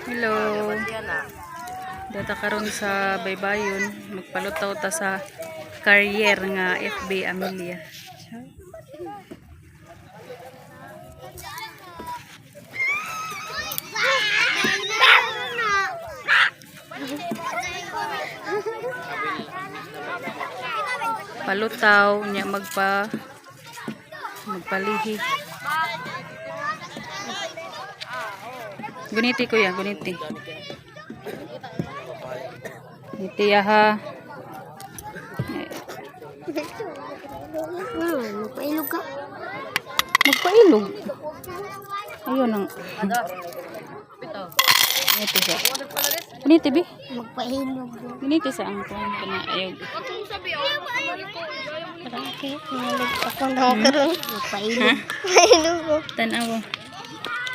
Hello. Data karon sa Baybayon, magpalutaw ta sa career nga FB Amelia. Palutaw nya magpalihi. Guniti, kuya, guniti. Guniti ya ha. Eh, Magpailog ka. Magpailog. Ayun ang. Guniti siya. Guniti bi. Magpailog. Guniti sa ang kuan kana ayaw. Okay, nalog ako na ako karon. Magpailog. Pailog ko. Tan-awa.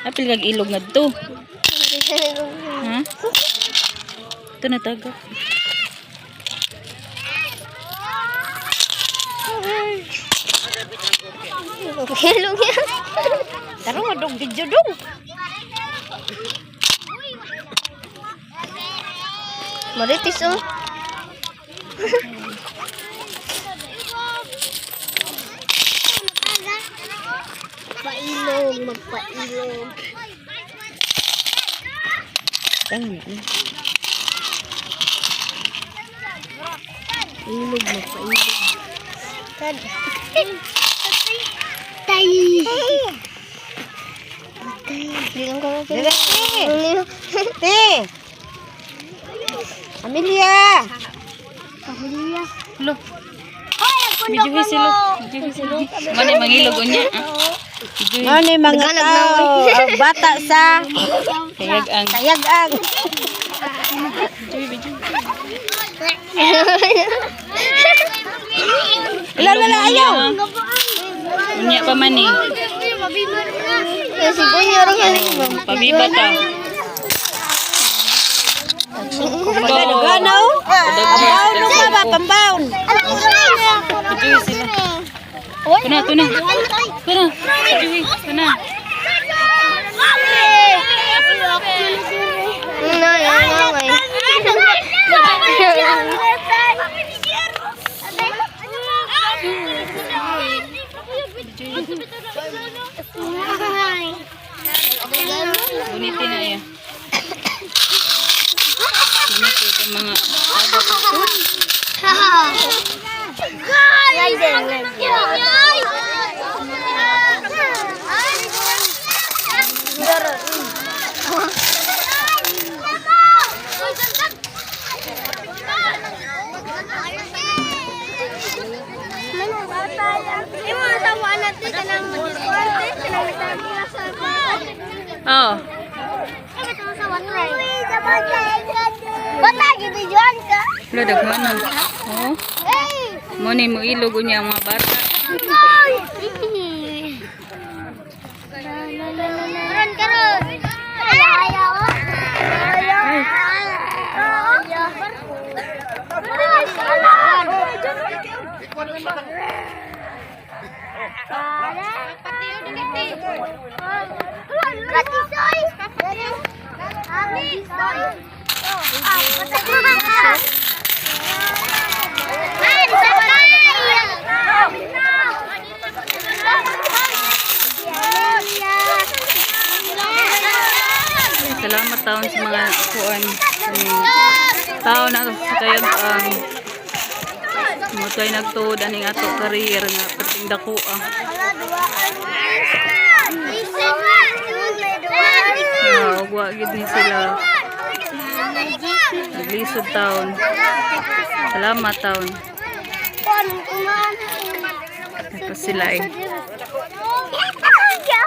Apil kag ilog ngadto. Ha? Ito na taga. Magpailog yan. Taro nga dog video dong. Maritis oh. Pailog, magpailog. Tangan. Ilog, magpailog. Tad. Tay. Tay. Bilang ko Dili. Te. Amelia. Pamilya. Lo. Medyo sila. Medyo sila. Manay mangilog unya. Medyo Mao ni mga Naghanap tao, ang bata sa kayag ang. kayag-ag. Medyo medyo. Ila la la ayaw. Unya pa man eh. Si Bunyo rin yan. Pabiba ta. Ganaw. Pambaon no ka ba pambaon. Medyo sila. Tuna, tuna. Tuna. Medyo tuna. No, no, no. Guniti na iya. Guniti itong mga Oh. Bata, gibijuan ka. Lo daghan na. Oh. Mo ni mo ilog unya ang mga bata. Karon karon. Ayaw. Ay. Salamat taon sa mga kuan. Tao na sa kayag ang mutay nagtuod aning ato career nga perting dako ah. Ah, ug wa gid ni sila naglisod taon. Salamat taon. Tapos sila eh.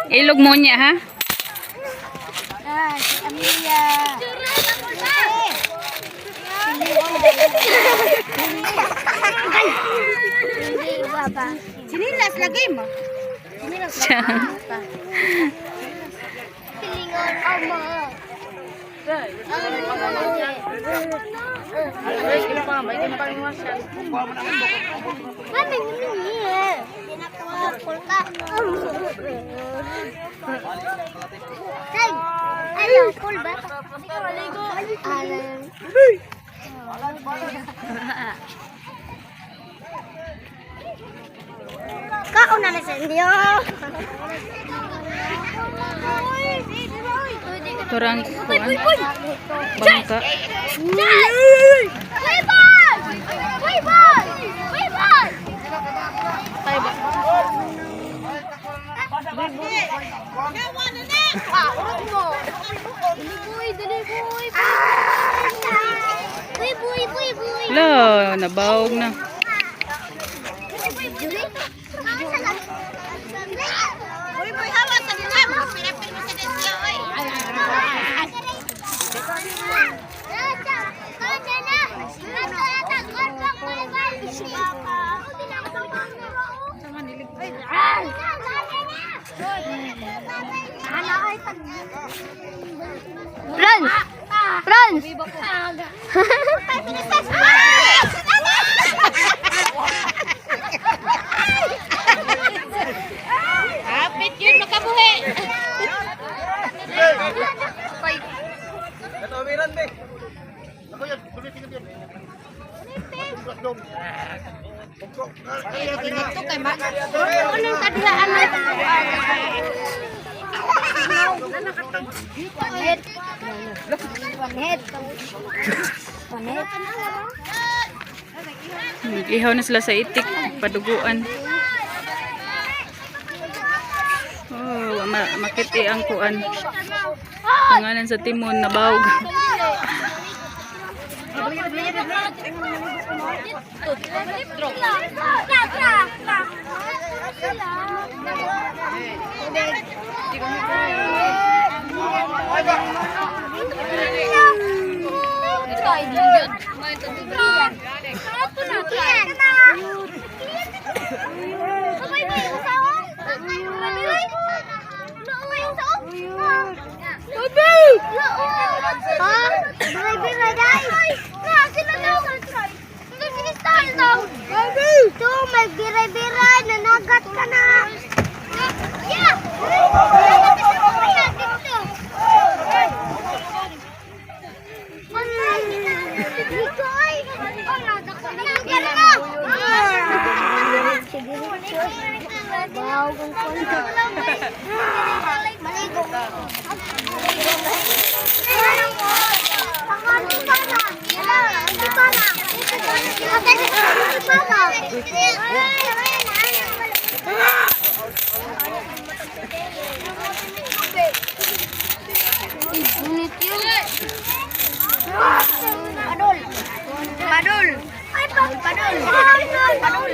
Ilog mo niya ha? Ah, si Amelia. Sinilas lagi mo. Siya. Silingon ama. Mami, mami. Tay, ayaw, cool ba? Alam. Kaon na na sa inyo. Turang kuan. Bangka. Wayball! Wayball! Wayball! Boy, boy, boy, boy. Lo, nabawog na. Boy, boy, hawa sa nila. Pinapil mo sa desyo, oy. Run! Run! Kapit yun makabuhi. Ito kay ma. Anong tadlaan na? One head. One head. One head. Nag-ihaw na sila sa itik. Paduguan. Oh, makiti ang kuan. Pangalan sa timon, nabawog. Ito, may biray-biray, nanagat ka na. Yeah! Wow, kung Maligo. Padol. Padol. Ay, padol. Padol. Padol. Padol.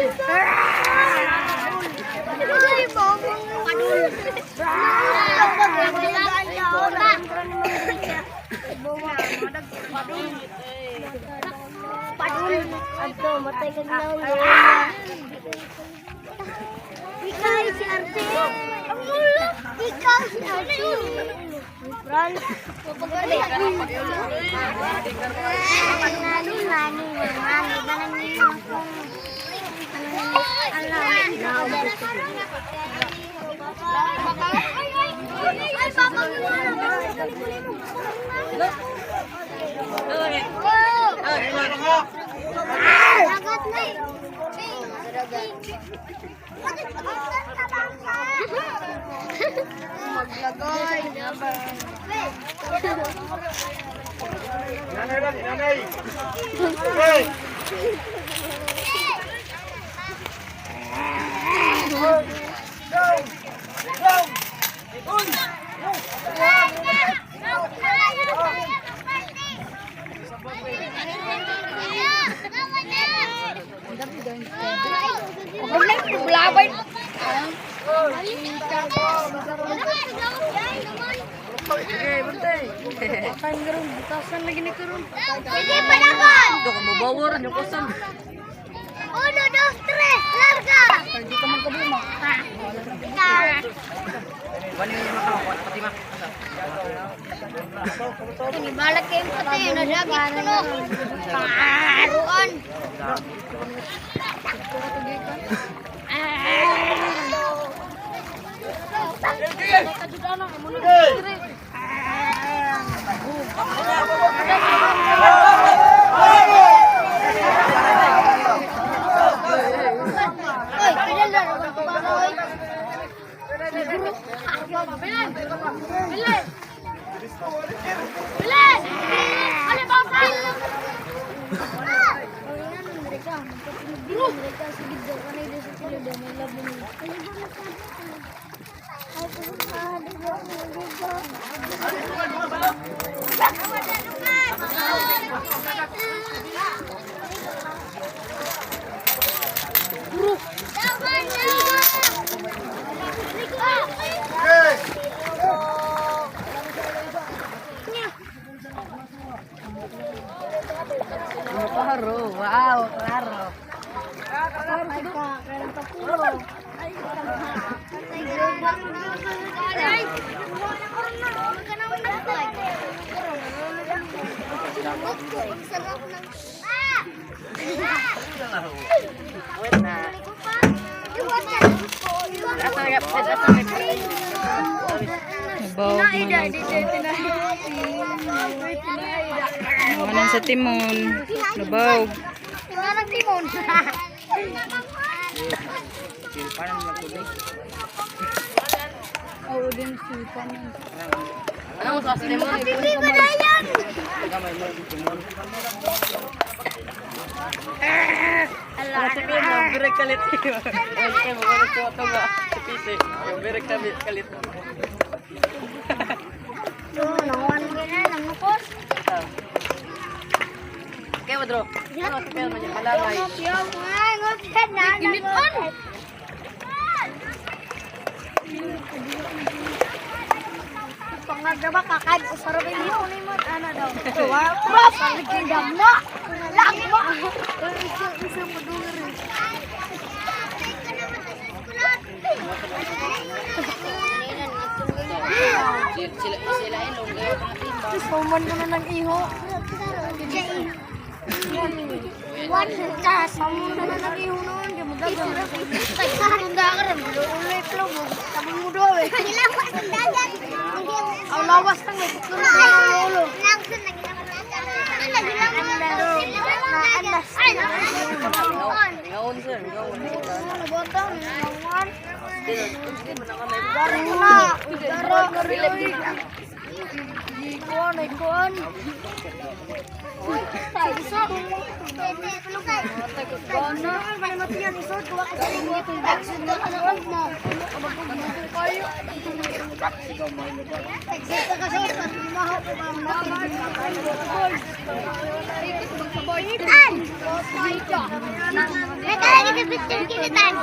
Padol. Adto, matay kag naong. Ikaw si Arte. Ang ulo. Ikaw si Arte. Fran. Mani, mani, mani, mani, Dagat na. Maglagay. Nanay lang, nanay. Hey! Sige, palagon! Uno, dos, tres, larga! Hindi ka magkabuma. Kinibalak kayong patay, nadagit ko no. Pangaruan. Okay. Klaro, wow, klaro. Nabaw man. Manan sa timon. Nabaw. Ng timon. Pipi ba na yan? Initan! Pangagaba kakad sa rabay mo ni mo ana daw. Prop lagi mo. Lagi mo. Isa isa mo dungir. Suman ko na ng iho. One ka, samon na ng iho noon. Di mo dagan. Ang lawas nang may putlo na ulo. Kinitan! Nakalagi sa picture kinitan.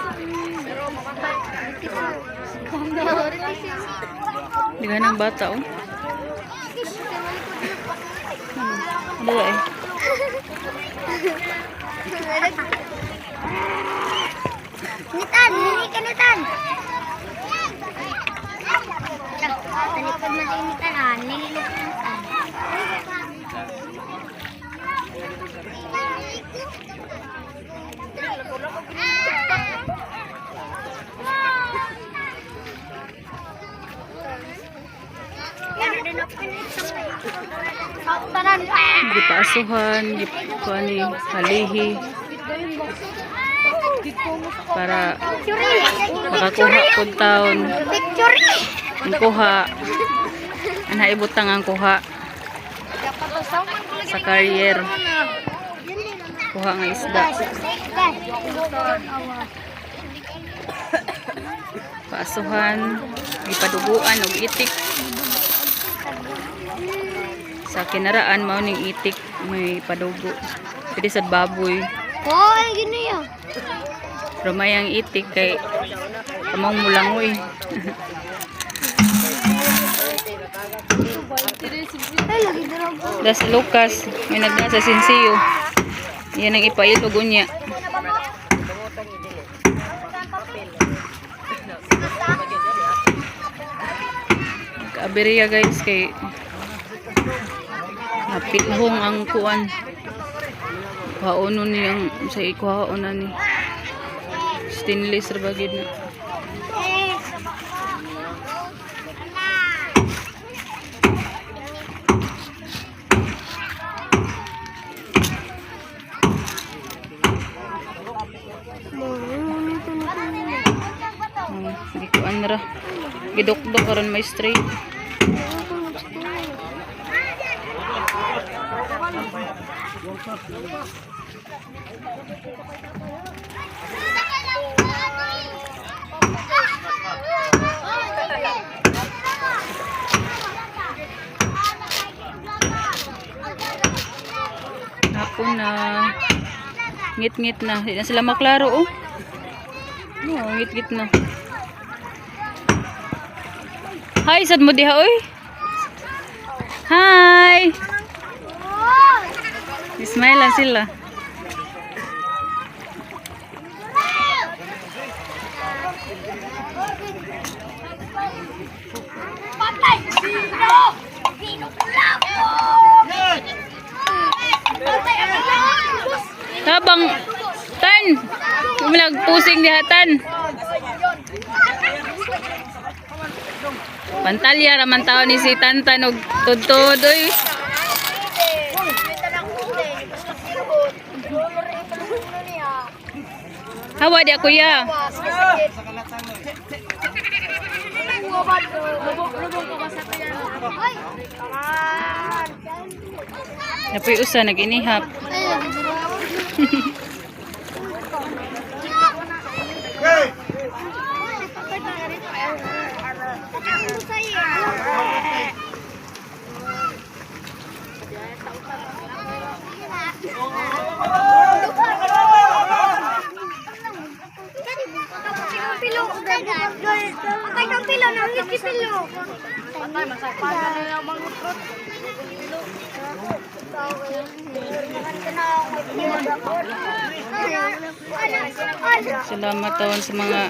Diga ng bata oh. Ano ba eh? Nitan, nini ka nitan. Talikod mo din nitan ah, nini ka nitan. Gipaasuhan, gikuan ni halihi para makakuha kog taon. Picture! Ang kuha. Ang ibutang ang kuha sa carrier. Kuha nga isda. Paasuhan, gipaduguan og itik. Sa kinaraan mao ning itik may padugo. Pwede sa baboy. Hoy, gini ya. Pero may ang itik kay among mulangoy. Ay, lagi dalaw. Das Lucas, may nagna sa Sinseo. Yan ang ipailog unya. Kaaberya guys kay napilhong ang kuan. Kuhaonon ni ang sa ikuhaon na ni stainless ra ba gid na. Gikuan ra. Gidukdok karon may straight. Hapon na. Ngit-ngit na. Di na sila maklaro oh. No, ngit-ngit na. Hi, sad mo diha oy. Hi. Smile lang sila. Patay! Sino? Sino pula ko? Patay ang Diyos! Tabang tan. Umulag pusing diha tan. Pantalya raman tao ni si Tantan og tudtod oy. Hawa di kuya. Napoy usa naginihap. Hey! Pilo. Patay kang pilo, nangit ki pilo. Patay, masakpan na lang mga utrot. Salamat taon sa mga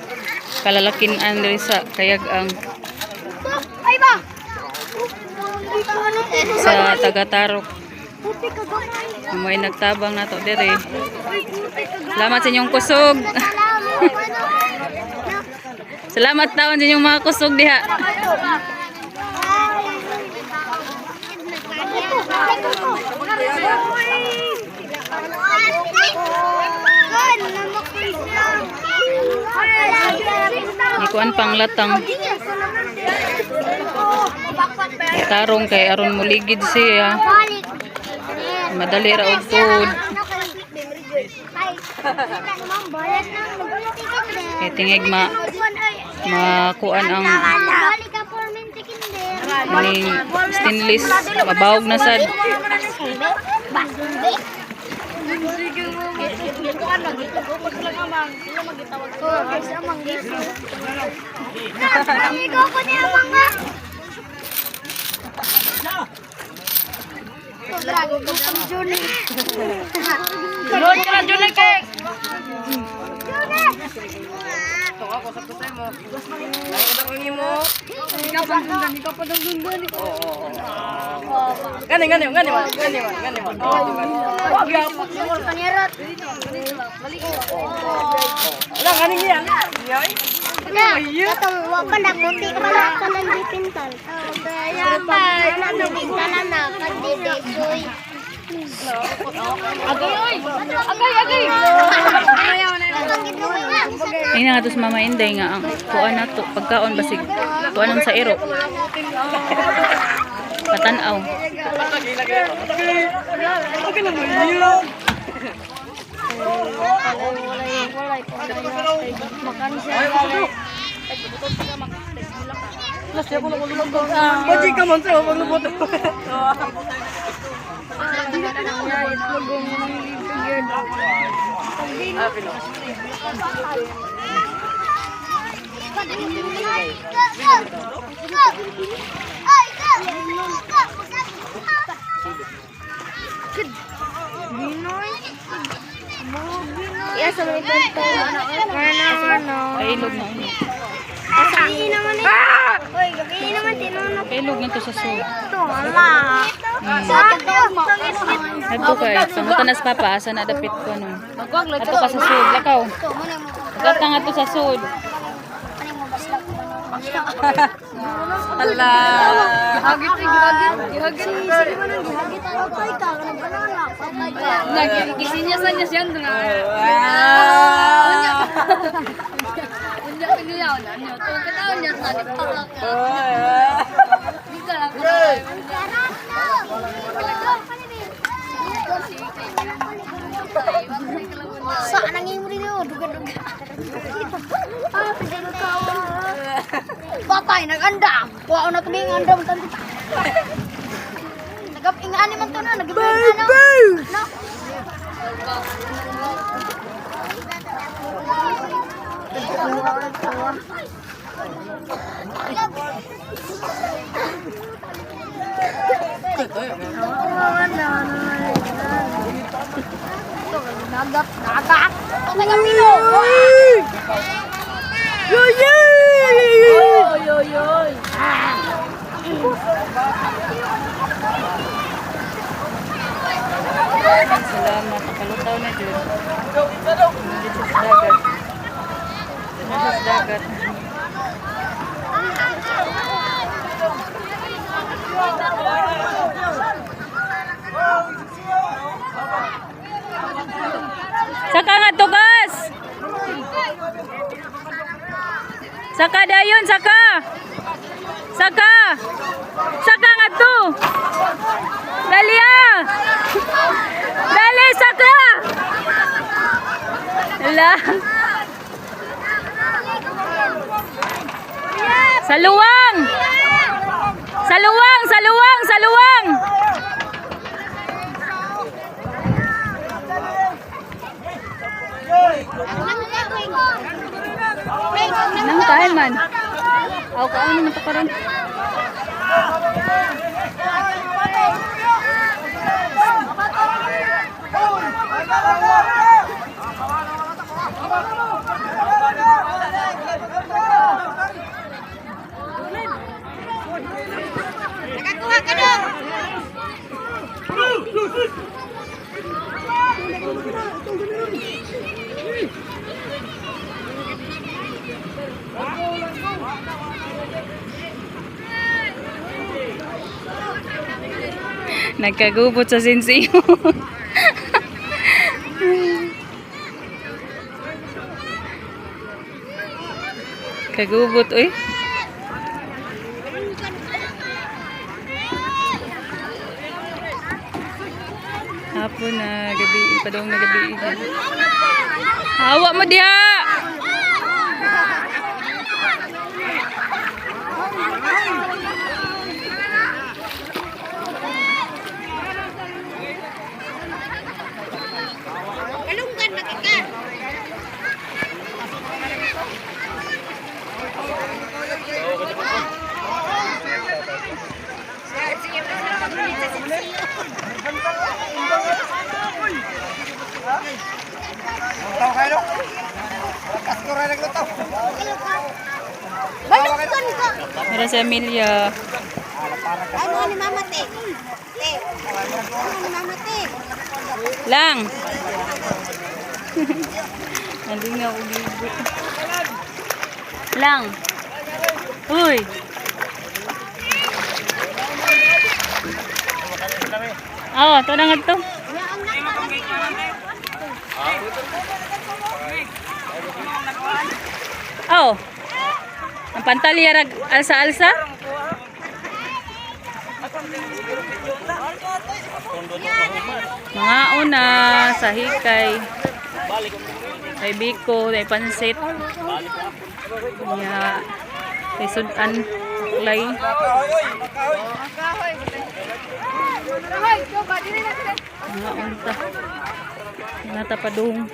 kalalakinan diri sa kayag-ang Ay ba? sa Tagatarok. Puti ka gamay. May nagtabang nato diri. Uy, puti ka gamay. Salamat sa inyong kusog. Salamat taon sa inyong mga kusog diha. Gikuan pang latang tarong kay aron muligid siya. Madali ra og tuod. Kay tingig ma makuan ang maning stainless mabawog na sad. Gani gani gani man gani man gani man. Wag ya. Wala gani niya. Ay na nga to sa Mama Inday nga ang kuan na to pagkaon basig kuan ang sa iro. Patanaw. Baji ka man sa paglubot. Yes, sa mga Kailog na ini. Hoy, gabi naman tinunok Kailog na to sa sud. to. Ala. Adto kay pangutan nas papa asa na dapit ko no. Adto ka sa sud lakaw. Gatang ato sa sud. Ala. Sa nanging mo rin yun, duga-duga. Ah, pagkaw. Patay, nag-andam. Kuha na kami ng andam. Nagap-ingani man to na, nagap-ingani. No. Nagat, nagat. Pilo. Yoy, yoy, yoy. Salamat. Nakalutaw na dyan. Dito sa dagat. Dito sa dagat. Saka nga tugas! Saka dayon, saka! Saka! Saka nga to! Dali ah! Dali, saka! Ala. Sa luwang! Sa luwang, sa luwang, sa luwang! Nang kain man. Aw, kaon naman to karon. Nakakuha ka dong. Nagkagubot sa sinsiyo. Kagubot, uy. Hapon na, gabi, padong na gabi. Hawa mo diha! Kalunggan makika. Lutaw kayo no? Kasko rin naglutaw. Balunggan ka. Meron si Amelia. Ano ni mama te? Te. Ano ni mama te? Lang! Nandun nga ako gibo. Lang! Uy! Oh, ito na nga to. Oh. Ang pantalya rag alsa-alsa. Mga una sa hikay. Kay biko, kay pansit. Ya. Kay sudan, lay. Mga unta. Mga tapadung.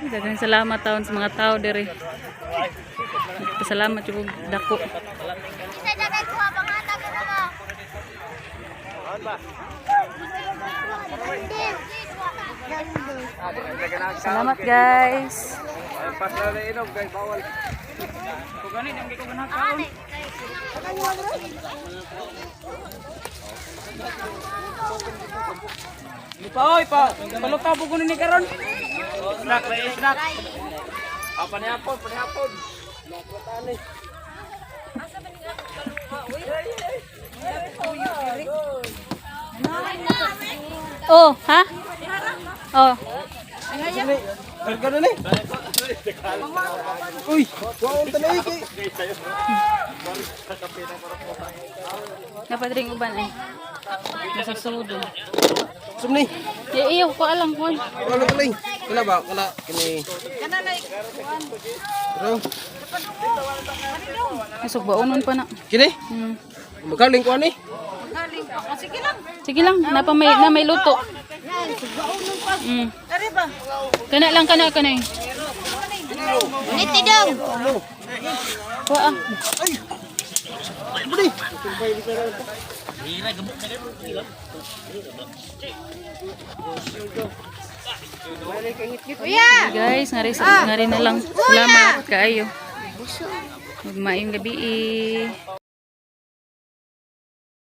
Daghang salamat taon sa mga tao diri. Pasalamat jud dako. Isa dagat ko pangatag na mo. Salamat guys. Pasal na inom kay bawal. Pa oy pa. Palutaw po kuno ni karon. Snack, may snack. Ah, panihapon, panihapon. Oh, ha? Oh. Ganun eh. Uy, kuwaon tanay kay. Dapat ring uban ay. Nasa sudo. Sumni. Ya iyo ko alam ko. Wala kalay. Kala ba? Kala kini. Pero Isog baonon pa na. kini? Hmm. Magaling ko ani. Sige lang. Sige lang, napa may na may luto. Kana lang, kana kana. Niti dong. Kuha ah. Kuya. Guys, ngari ngari na lang. Salamat kaayo. Ug maayong gabi. Eh.